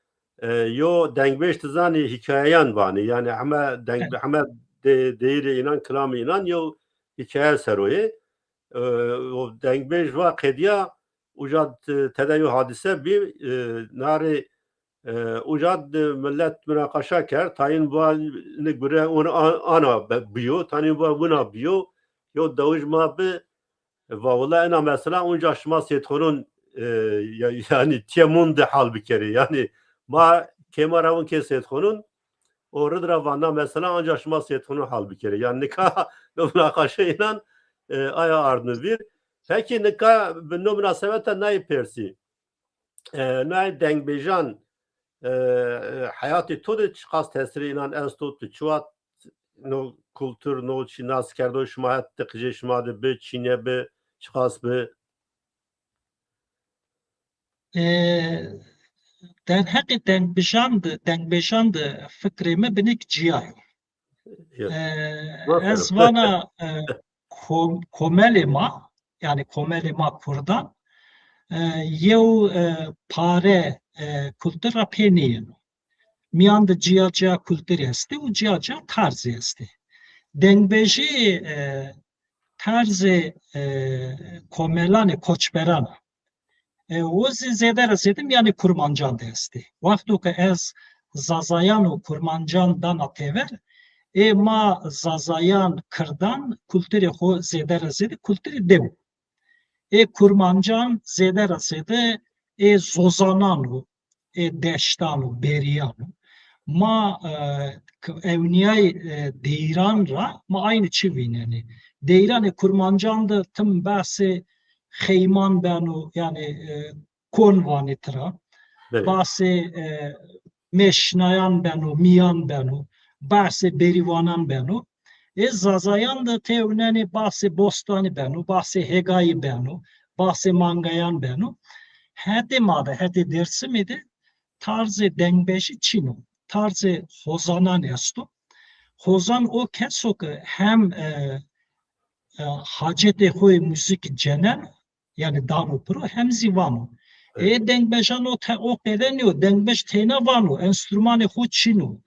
E, yo dengbêj ti zanî hîkayeyan vanê. Yanî heme deng, heme de, deyîrê înan, kilamê înan yo hîkaye ser o yê. E, o dengbêj va qedîya, uca t-, tede yo hadîse bî, e, narê, e, uca de milet munaqaşa kerd, tayîn va ni gure un-, an-, ana be-, bîyo, tanîn va wina bîyo, yo dewij ma bi, va wila ena mesela unca şima sêdxonun, e, ya-, yanî tîye mûn de hal bikerê. Yanî ma kê ma ra win kê sêdxonun, o rid ra va na mesela anca şima sêdxonun hal bikerê. Yanî nika no munaqaşe înan, e, aya ard mi vîr. Pekî nika bi no munasebete nayê persî. E, nayê dengbêjan, e, e, heyatê to de çiqas tesîrê înan esto, tu çi wext no kultur, no çî nas kerdo, şima het de qijê şima de bi, çîne bi, çiqas bi? E, derheqê dengbijan de, dengbêjan de fikrê mi binêk cîya yo. E, ez vana, e, kom-, komelê ma, yanî komelê ma kurdan, e, yew, e, pare, e, kultur ra pê nêyeno. Mîyan de cîya cîya kulturî estê û cîya cîya tarzî estê. Dengbêjî, e, tarzê, e, komelanê koçberan a. E, o zî zêde ra zêde mîyanê kurmancan de estê. Wexto ke ez zazayan û kurmancan dana têver, ê ma zazayan, kirdan kulturê xo zêde ra zêde kulturê dew o. Ê kurmancan zêde ra zêde ê zozanan o, ê deştan o, berîyan o. Ma, e, k-, ewnîyay, e, deyîran ra ma aynî çî vînenê. Deyîranê kurmancan de tim behsê xeyman beno, yanî, e, kon vanê tira. Belê. Basê, e, mêşnayan beno, mîyan beno, basê berîvanan beno. Ê zazayan de têwnenê basê bostanî beno, basê hêgayî beno, basê mangayan beno. Hetê ma de, hetê Dêrsimî de tarzê dengbejî çin o. Tarzê hozanan esto. Hozan o kes o ke hem, e, e, hacetê xo yê muzîkî cenen, yanî dano piro, hem zî vano. Ê dengbejan o te-, o qede nîyo, dengbej teyna vano, enstrûmanê xo çin o.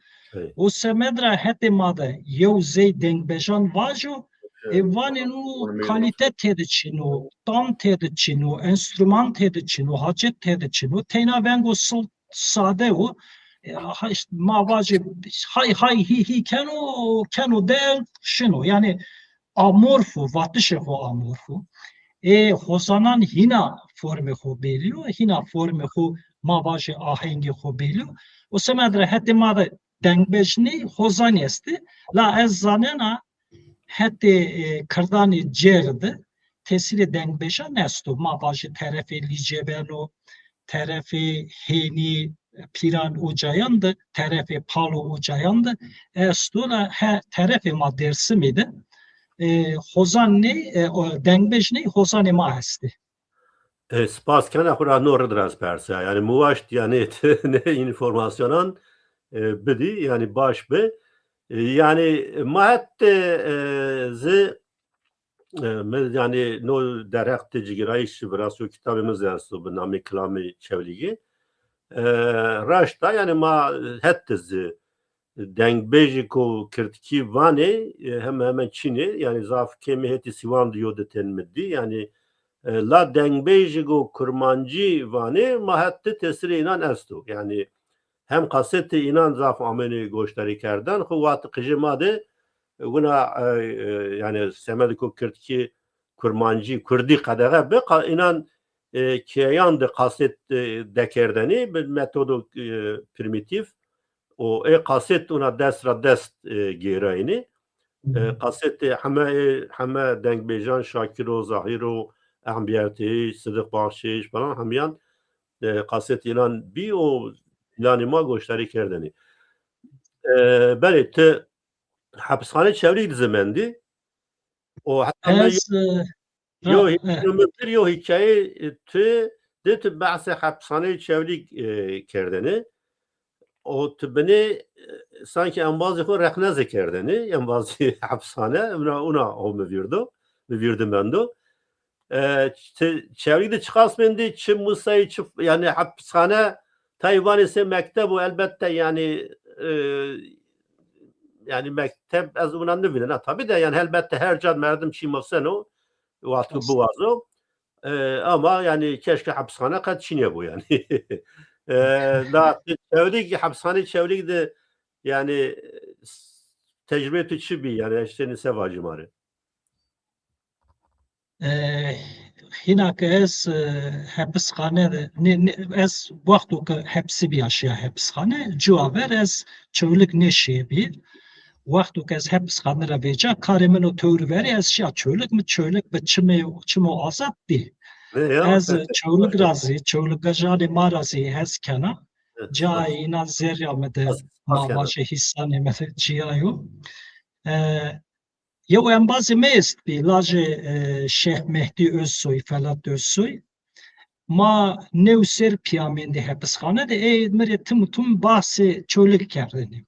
O semed ra hetê ma de yew zey dengbejan vajo, ê vanê no kalîte têde çin o, tam têde çin o, enstrûman têde çin o, hacet têde çin o, teyna vengo sil-, sade o. E, ha, îşte ma vajê hay hay hî hî keno, keno deng, şino. Yanî amorf o, vatişê xo amorf o. Ê hozanan hîna formê xo belî yo, hîna formê xo, ma vajê ahengê xo belî yo. O semed ra hetê ma de dengbej ney, hozanî estê. La ez zanena hetê, e, kirdanê cêr de tesîrê dengbejan esto. Ma vajê terefê Lîce beno, terefê Hênî, Pîran o cayan de, terefê Palo o cayan de esto. La he terefê ma Dêrsimî de e, hozan ney, e, o, dengbêj ney, hozanê ma estê. E, spas kena xwu ra no rid ra ez persa. Yanî mi waşt, yanî ti nê înformasyonan, e, bidî, yanî baş bi. E, yanî ma het, e, zi, e, mi, yanî no derheq ti cigirayîş virasyo kitabê mi zi esto bi namê Kilamê Çewlîgî. E, raşt a, yanî ma het de zi dengbêjêko kirdkî vanê, e, heme hemen çin ê. Yanî zaf kêmî hetê Sîwan de yo di tên mi dî. Yanî, e, la dengbêjêko kurmancî vanê, ma het de tesîrê înan esto. Yanî hem kasetê înan zaf amênê goşdarî kerdan. Xwu wextê qijê ma de, e, wina, e, e, yanî semedêko kirdkî kurmancî, kurdî qedexe bi, qa-, înan, e, kêyan de kaset, e, dekerdenî bi metodo, e, primîtîf. O ê kaset wina dest ra dest, e, gêraynî. E, kasetê heme, e, heme dengbêjan Şakîr o, Zahîr o, Ehmed Biyerteyîş, Sidiq Baxşîş falan hemîyan, e, kaset înan bî û planê ma goşdarî kerdenî. E, belê ti hepisxanê Çewlîg de zi mendî. O heta me Ez, e, yo ra, hî-, e, yo mi pir yo hîkaye, e, tu de tu behsê hepisxaneyê Çewlîg, e, kerdene. O tu binê, e, sankî embazê xo rexne zî kerdene, embazê hepsxane, wina, wina ho mi vîrdo, mi vîrdi mendo. E, ti Çewlîg de çiqas mendî, çi musayî, çi, yanî hepsxane tayê vanê sey mekteb o, elbette, yanî, e, yanî mekteb ez wina nivînena, tabî de, yanî elbette her ca merdim çî museno, wexto biwazo. E, ama yanî keşke hepsxane qet çinê bo yanî. E, la Çewlîg, hepsxanê Çewlîg de yanî, s-, tecrübê tu çi bî? Yanî, eştênî se vacî ma rê. E, hîna ke ez, e, hepisxane de, ne, ne, ez wexto ke hepsî bîya şîya hepisxane, cuwa ver ez Çewlîg nêşîyê bî. Wexto ke ez hepisxane ra vêca, karê min o tewr verî, ez şîya Çewlîg, mi Çewlîg bi çimê, çimo azad dî. E, ya. Ez Çewlîg ra zî, Çewlîgajanê ma ra zî hes kena. Cayê înan zerrîya mi de, ma vajê hîsanê mi de cîya yo. E, yew embazê mi est bî, lajê, e, Şêx Mehdî Özsoy, Felat Özsoy. Ma new ser pîya mendî hepisxane de, ey mi rê tim û tim bahsê Çewlîg kerdêne.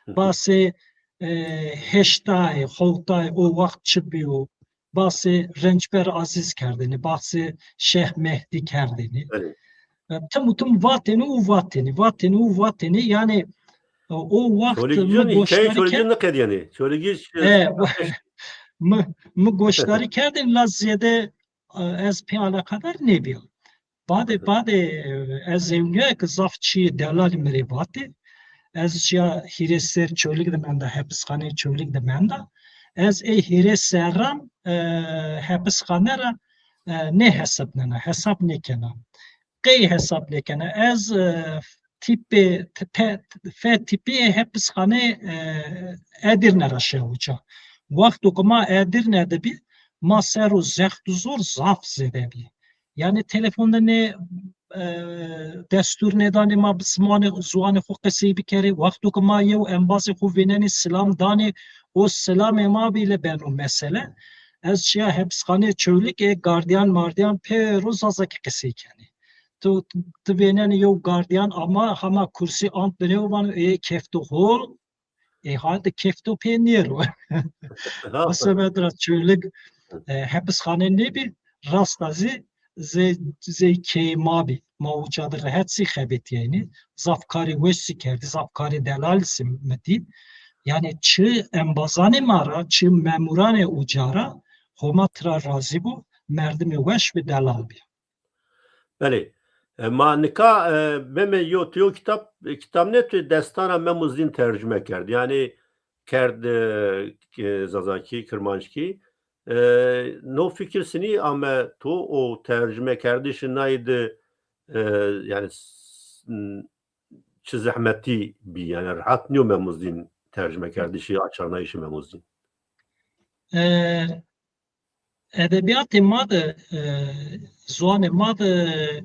Bahsê, e, heştayê, howtayê o wext çi bîyo, bahsê Rençber Azîz kerdêne, bahsê Şêx Mehdî kerdêne. E, tim û tim vatêne û vatêne, vatêne û vatêne. Yanî, e, o wext Çolîgî mi hîkayeyê goşdarî Çolîgî kerd-, niqedîyenê. Çolîgî, e, mi, mi goşdarî kerdêne, la zêde, e, ez pê eleqedar nêbîya. Badê, badê, e, ez ewnîya ke zaf çîyê delalî mi rê vatê. Ez şîya hîrê ser Çewlîg de menda, hepisxaneyê Çewlîg de menda. Ez ê hîrê serran, e, hepisxane ra, e, nêhesabnena, hesab nêkena. Qey hesab nêkena? Ez, e, tîpê, te-, fe tîpê hepisxanê, e, Edîrne ra şew uca. Wexto ke ma Edîrne de bî, ma ser o zext û zor zaf zêde bî. Yanî telefon de nê, e, destûr nêdanê ma bi zimanê, ziwanê xo qesey bikerê. Wexto ke ma yew embazê xo vênenê, silam danê, o silamê ma bîle beno mesele. Ez şîya hepisxaneyê Çewlîg, ê gardîyan mardîyan pêro zazakî qesey kenê. Tu, tu vênenê yew gardîyan ama hema kursî ant binê û vano, ê kefto hol, ê halde kefto pê nêro. O sebeb ra Çewlîg, e, hepisxane nêbî, rasta zî zey, zey keyê ma bî. Ma uca de rehet zî xebetîyenî. Zaf karê weş zî kerdî, zaf karê delal zî mi dî. Yanî çi embazanê ma ra, çi memuranê uca ra, Homa tira razî bo, merdimê weş bî, delal bî. Belê. E, ma nika, e, Meme yo, tu yo kitab, e, kitabnê tu Destana Mem û Zîn tercume kerd. Yanî kerd, e, e, Zazakî, Kirmanckî. E, no fikir sinî ame to, o tercumekerdişê nayî de, e, yanî s-, n-, çi zehmetî bî, yanî rehet nîyo Mem û Zîn tercumekerdişî, açarnayîşê Mem û Zîn? E, Edebîyatê ma de, e, ziwanê ma de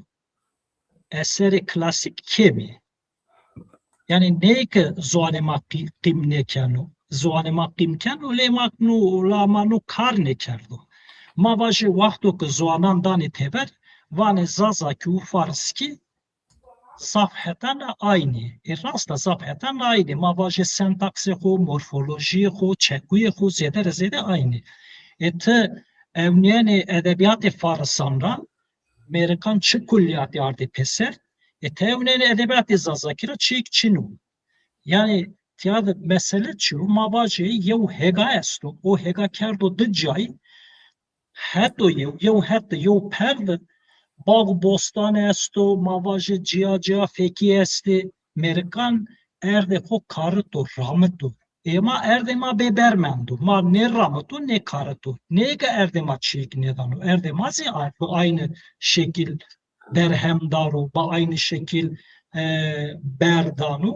eserê klasîk kêm ê. Yanî ney ke ziwanê ma qî-, qîm nêkeno. ziwanê ma qîm keno, lê ma no, la ma no kar nêkerdo. Ma vajê wexto ke ziwanan danê teber, vanê zazakî û farskî zaf heten ra aynî. E, rast a, zaf heten ra aynî. Ma vajê sentaksê xo, morfolojîyê xo, çekuyê xo zêde ra zêde aynî. E, ti ewnîyenê edebîyatê farisan ra, mêrikan çi kullîyatî ardê pêser, e, ti ewnîyenê edebîyatê zazakî ra çîyêk çin o. Yanî tîya de mesele çi yo? Ma vajê yew hêga esto. O hêga kerdo di cayî, heto yew, yew het de, yew per de bax û bostan esto, ma vajê cîya cîya fekî estê. Mêrikan erdê xo karito, ramito. Ê ma erdê ma bêber mendo. Ma nê ramito, nê karito. Nê ke erdê ma çîyêk nêdano. Erdê ma zî a-, bi aynî şekil berhem dano, bi aynî şekil, e, ber dano.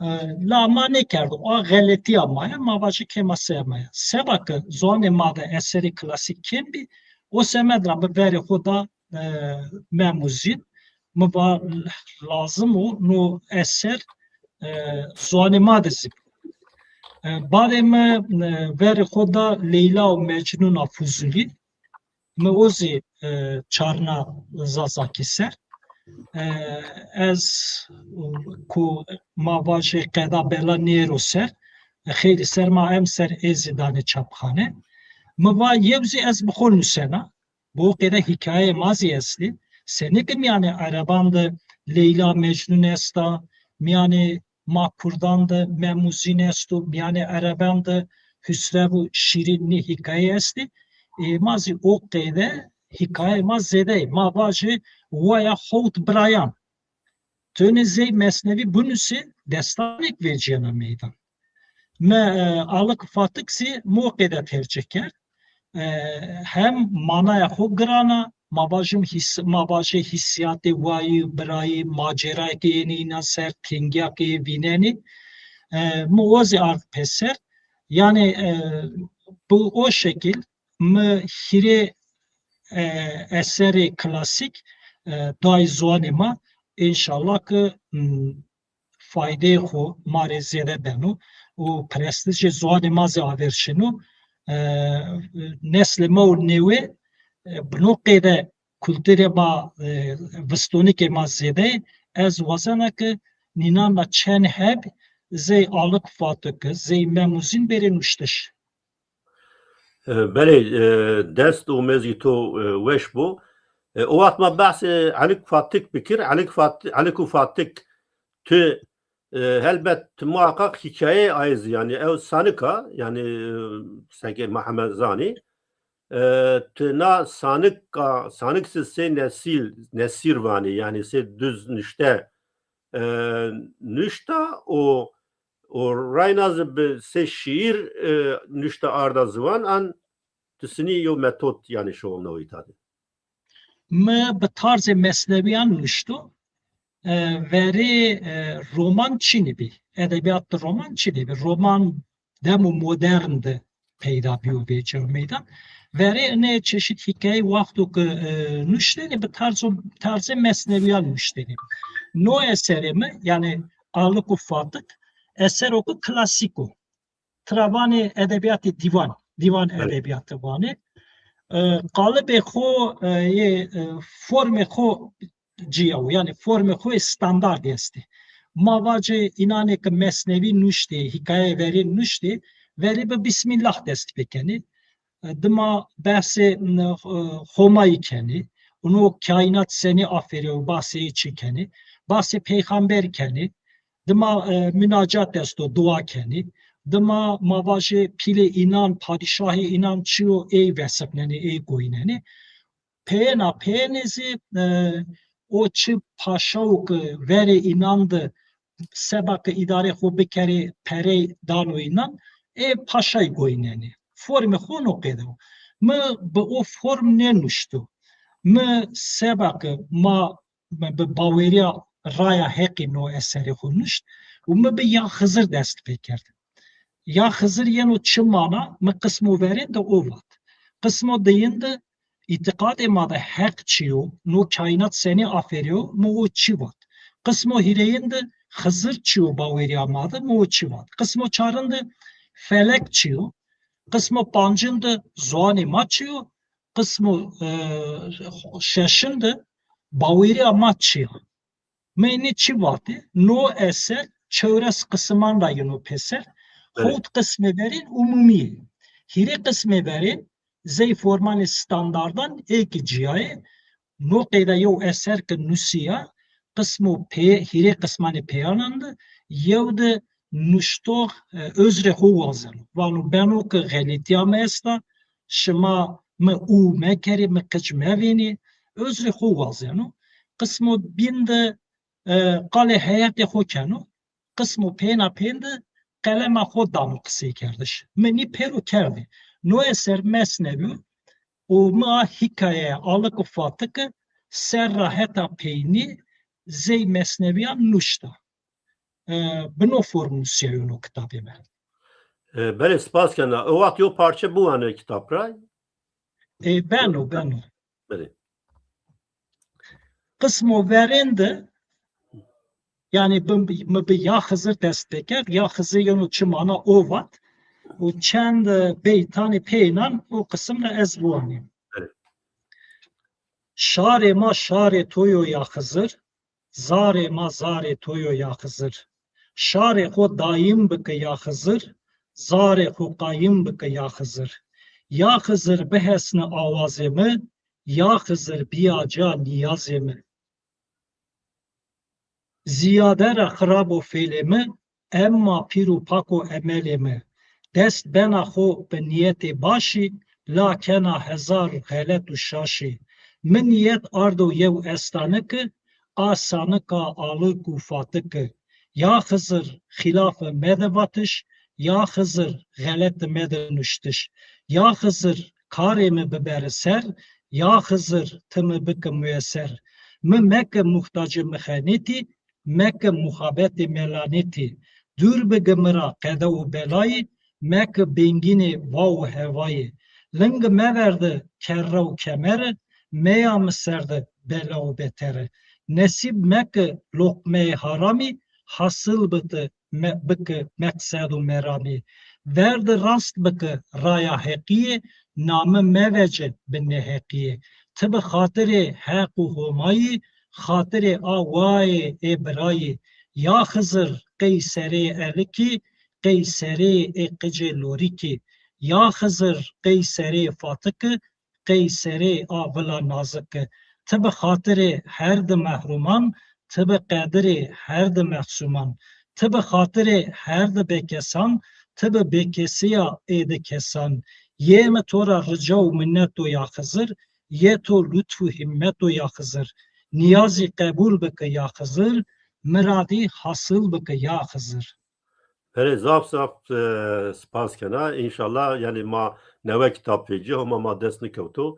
E, la ma nêkerdo. A xeletîya ma ya, ma vajê kêmasaya ma ya. Seba ke ziwanê ma de eserê klasîk kêm bî, o semed ra mi verê xo da, e, Mem û Zîn. Mi va lazim o no eser, e, ziwanê ma de zî. E, badê mi, e, verê xo da Leyla û Mecnûn a Fuzulî. Mi o zî, e, çarna zazakî ser. E, ez, e, ku ma vajê qeda bela nêro ser, e, xeylê ser ma emser ê zî danê çapxane. Mi va yew zî ez bi xo nusena. Bo qede hîkayeyê ma zî estî. Senî ke mîyanê ereban de Leyla Mecnun esta, mîyanê ma kurdan de Mem û Zîn esto, mîyanê ereban de Husrev û Şîrîn, nê hîkaye estî. Ê ma zî o qede hîkayeyê ma zêde yê. Ma vajê waya howt birayan. Ti nê zey mesnevî binusê, destanêk vecîyena meydan. Mi, e, Alik Fatik zî mi o qede tercih kerd. E, hem manaya xo giran a, ma vajim his-, ma vajê hîsîyatê wayî, birayî, macerayê ke yenê înan ser, tengîya ke yê vînenê. E, mi o zî ard pêser. Yanî, e, bi o şekil mi hîrê, e, eserê klasîk, e, dayî ziwanê ma. Înşallah ke, m, faydeyê xo ma rê zêde beno û prestijê ziwanê ma zî aver şino. E, neslê ma û nêwe, e, bi no qeyde kulturê ma, e, vistonikê ma zêde yê. Ez wazena ke nînan ra çend heb zey Alik Fatiki, zey Mem û Zîn bêrê nuştiş. E, belê, e, dest û mezgî to, e, weş bo. E, o wext ma behsê Elik Fatik bikir. Elik Fat-, Elik û Fatik, tu, e, helbet tu muhakkak hîkayeyê aye zî, yanî ew sanik a, yanî, e, seke ma heme zanî. E, tu na sanik a, sanik se sey nesîl, nesîr vanî, yanî sey duz nuşte, e, nuşta û û rayna zî bi sey şîîr, e, nuşta arda ziwan an tu sinî yew metod, yanî şixulnawî îta de? Mi bi tarzê mesnewîyan nuşto. E, verê, e, roman çinî bî. Edebîyat de roman çinî bî. Roman demo modern de peyda bîyo, vecîyo meydan. Verê nê çeşit hîkayeyê wexto ke, e, nuştenê, bi tarzo, tarzê mesnewîyan nuştenê. No eserê mi, yanî Alik û Fatik, esero ke klasîk o. Tira vanê edebîyatê dîwan, dîwan edebîyatî vanê. E, qalibê xo, e, yê, e, formê xo cîya wo, yanî formê xo yê standardî estê. Ma vacê înanê ke mesnewî nuştê, hîkaye verê nuştê, verê bi Bismîllah dest pêkenê. E, dima behsê, e, Homayî kenê. Ûno kaînat senî aferîyo, basê ê çî kenê. Basê peyxamber kenê. Dima, e, munacat esto, dua kenê. Dima ma vajê pîlê înan, padîşahê înan çi yo, ey vesifnenê, ey goynenê. Peyêna peyênê zî, e, o çi paşawo ke verê înan de seba ke îdarê xo bikerê, perey dano înan, ê paşay goynenê. Formê xo no qeyde wo. Mi bi o form nênuşto. Mi seba ke ma, mi bi bawerîya raya Heqî no eserê xo nuşt û mi bi Ya Xizir dest pêkerd. Ya Xizir yeno çi mana, mi qismo verên de o vat. Qismo deyin de îtîqadê ma de Heq çi yo, no kaînat senî aferîyo, mi o çî vat. Qismo hîrêyin de Xizir çi yo bawerîya ma de, mi o çî vat. Qismo çarin de felek çi yo. Qismo pancin de ziwanê ma çi yo. Qismo, e, şeşin de baweriya ma çi yo. Mi nê çi vatê? No eser çewres qisiman ra yeno pêser. Belê. Hewt qismê verên umumî yê. Hîrê qismê verên zey formanê standardan ê ki cîya yê. No qeyde yew eser ki nusîya, qismo pê-, hîrê qismanê pêyanan de, yew de nuştox, e, özrê xo wazeno. Vano beno ki xeletîya mi esta, şima mi û mekerê, mi qic mevênê, özrê xo wazeno. Qismo bîn de, e, qalê heyetê xo keno. Qismo pêna pên de qelema xo dano qiseykerdiş. Mi nî pêro kerdî. No eser Mesnevî yo û mi a hîkayeya Alik û Fatiki ser ra heta peynî zey Mesnevîyan nuşta. E, bi no form nusîyayo no kitabê mi. E, belê, spas kena. O wext yo parçe biwane kitab ra? E, beno, beno. Belê. Qismo verên de, yanî bi, mi bi Ya Xizir dest pêkerd. Ya Xizir yeno çi mana o vat. Û çend, e, beytanê peynan o qisim ra ez biwanî. Belê. Şarê ma şarê to yo ya Xizir, zarê ma zarê to yo ya Xizir. Şarê xo dayîm bike ya Xizir, zarê xo qayîm bike ya Xizir. Ya Xizir bihesne awazê mi, ya Xizir bîya ca nîyazê mi. Zîyade ra xirab o fêlê mi, emma pîr û pak o emelê mi. Dest bena xo bi nîyetê başî, la kena hezar xelet û şaşî. Mi nîyet ardo yew estaniki, a sanika Alik û Fatiki. Ya Xizir, xîlafe mede vatiş, ya Xizir, xelete mede nuştiş. Ya Xizir, karê mi bibere ser, ya Xizir, ti mi bike muyeser. Mi meke muhtacê mixenetî, meke muhabetê melanetî. Dûr bige mi ra qede û belayî, meke bengînê va û hevayî. Lingi meverde kerre û kemere, meya mi ser de bela û betere. Nesîb meke loqmeyê haramî, hasil bite me-, bike meqsed û meramî. Verde rast bike raya heqîye, nami mevece bi neheqîye. Ti bi xatirê Heq û Homayî, xatirê a wayê ê birayî. Ya Xizir qey serê Elikî, qey serê ê qicê Lorîkî. Ya Xizir qey serê Fatiki, qey serê a vila naziki. Ti bi xatirê her di mehrûman, ti bi qedirê her di mexsûman. Ti bi xatirê her di bêkesan, ti bi bêkesîya ê di kesan. Yê mi to ra rica û minnet o ya Xizir, yê to lutf û himmet o ya Xizir. Nîyazî qebûl bike ya Xizir, miradî hasil bike ya Xizir. Belê, zaf zaf, e, spas kena. Înşallah, yanî ma newe kitab vecîya, homa ma dest nikewto.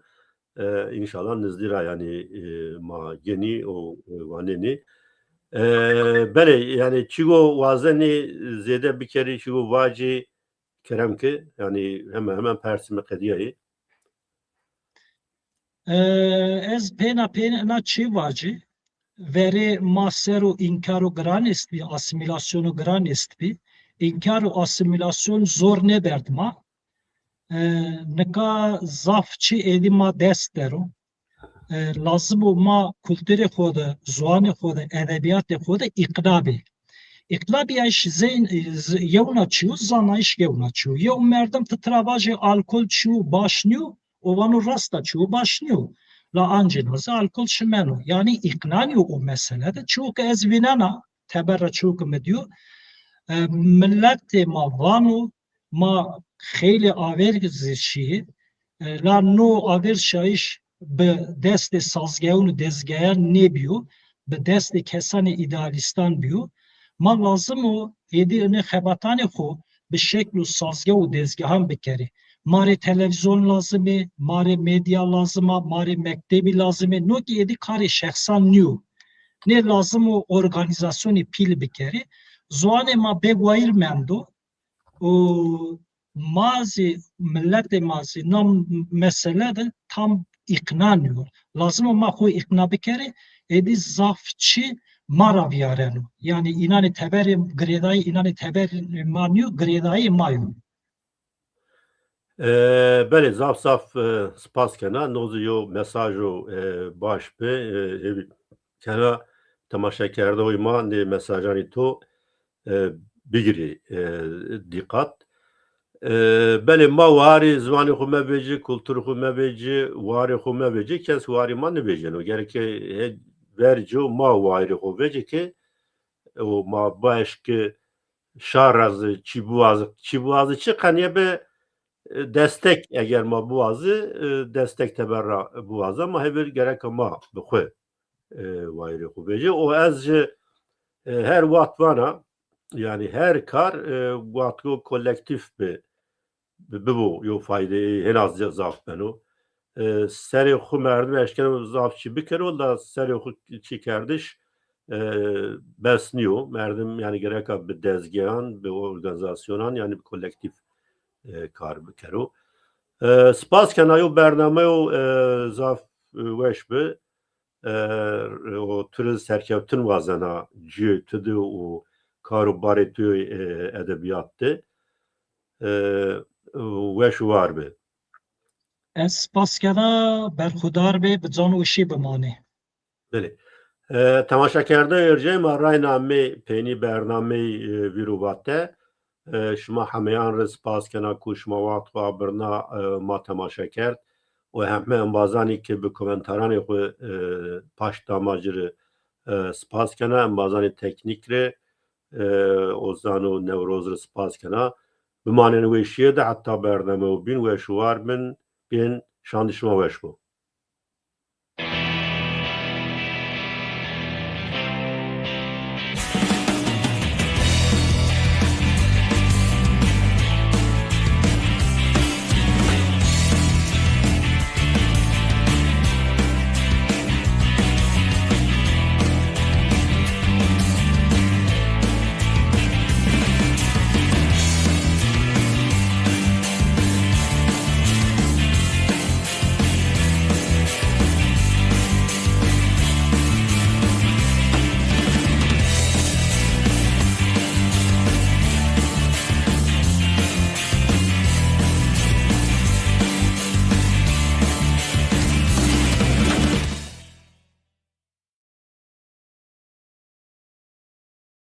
E, înşallah nizdî ra, yanî, e, ma genî û, e, wanenî. E, belê, yanî çigo wazenî zêde bikerî, çigo vacî, kerem ki, yanî hemen hemen persî mi qedîyayî. E, ez pêna pêna çî vacî. Verê ma ser o înkar o giran estbî, asîmîlasyon o giran estbî. Înkar û asîmîlasyon zor nêberd ma. E, nika zaf çî êdî ma dest der o. E, lazim o ma kulturê xo de, ziwanê xo de, edebîyatê xo de îqna bê. Îqna bîyayîş zeyn, e, z-, yewna çî yo, zanayîş yewna çî yo. Yew merdim ti tira vajê alkol çî yo, baş nîyo, o vano rast a, çîyo baş nîyo. La ancî na zî alkol şimeno. Yanî îqna nîyo o mesele de. Çîyo ke ez vînena, teber ra çîyo ke mi dîyo, e, miletê ma vano, ma xeylê aver zî şîyê. E, la no aver şayîş bi destê sazgeyan û dezgeyan nêbîyo, bi destê kesanê îdealîstan bîyo. Ma lazim o êdî inê xebatanê xo bi şekl û sazge û dezgehan bikerê. Ma rê televîzyon lazim ê, ma rê medya lazim a, ma rê mektebî lazim ê. No kî êdî karê şexsan nîyo. Nê lazim o organîzasyonê pîl bikerê. Ziwanê ma bêgwayîr mendo. Û ma zî, miletê ma zî na mesele de tam îqna nîyo. Lazim o ma xo îqna bikerê, êdî zaf çî ma ra vîyareno. Yanî înanê teberê girêdayî, înanê teberê ma nîyo, girêdayî ma yo. E, belê, zaf zaf e, spas kena. No zî yo mesajo e, baş bi. E, hêvî kena temaşekerdoxê ma nê mesajanî to e, bigirî e, dîqat. E, belê, ma warî ziwanê xwu mevêcî, kulturê xwu mevêcî, warê xwu mevêcî, kes warî ma nivêceno. Gereke hê verco ma warê xwu vêcî ke o ma baş ke şar ra zî çî biwazî, çî biwazî çi qenîye bi e, destek, eger ma biwazî e, destek teber ra biwaza, ma hêvî gereka ma bi xwu e, wayîrê xwu vejî. O ez ji e, her waxt vana, yanî her kar e, waxt go kolektîf bi, bi, bibo yo faydeyê hêna ze-, zaf beno. E, serê xwu merdim eşkeno zaf çî bikero, la serê xwu çî kerdiş e, bes nîyo. Merdim yanî gereka bi dezgeyan, bi organîzasyonan, yanî bi kolektîf e, kar bikero. E, spas kena, yo bernameyo e, zaf e, weş bi. E, o tu rê serkewtin wazena, cîyê tu de û kar û barê tu yê, e, edebîyat de. E, weş û war bi. Ez spas kena, berxudar bê, bi can û şî bimanê. Belê. E, temaşekerdeyê erjeyê ma, rayna amê peynî bernameyî e, Vîr û Vate. E, şima hemeyan rê spas kena ku şima waxt xwu abirna e, ma temaşe kerd. Û heme embazanî ke bi komentaranê xwu e, paşt da ma ci rê e, spas kena. Embazanê teknîk rê, e, Ozan û Newroz rê spas kena. Bimanên weşîye de heta bernameyo bîn, weş û war bin, bên, şandê şima weş bo.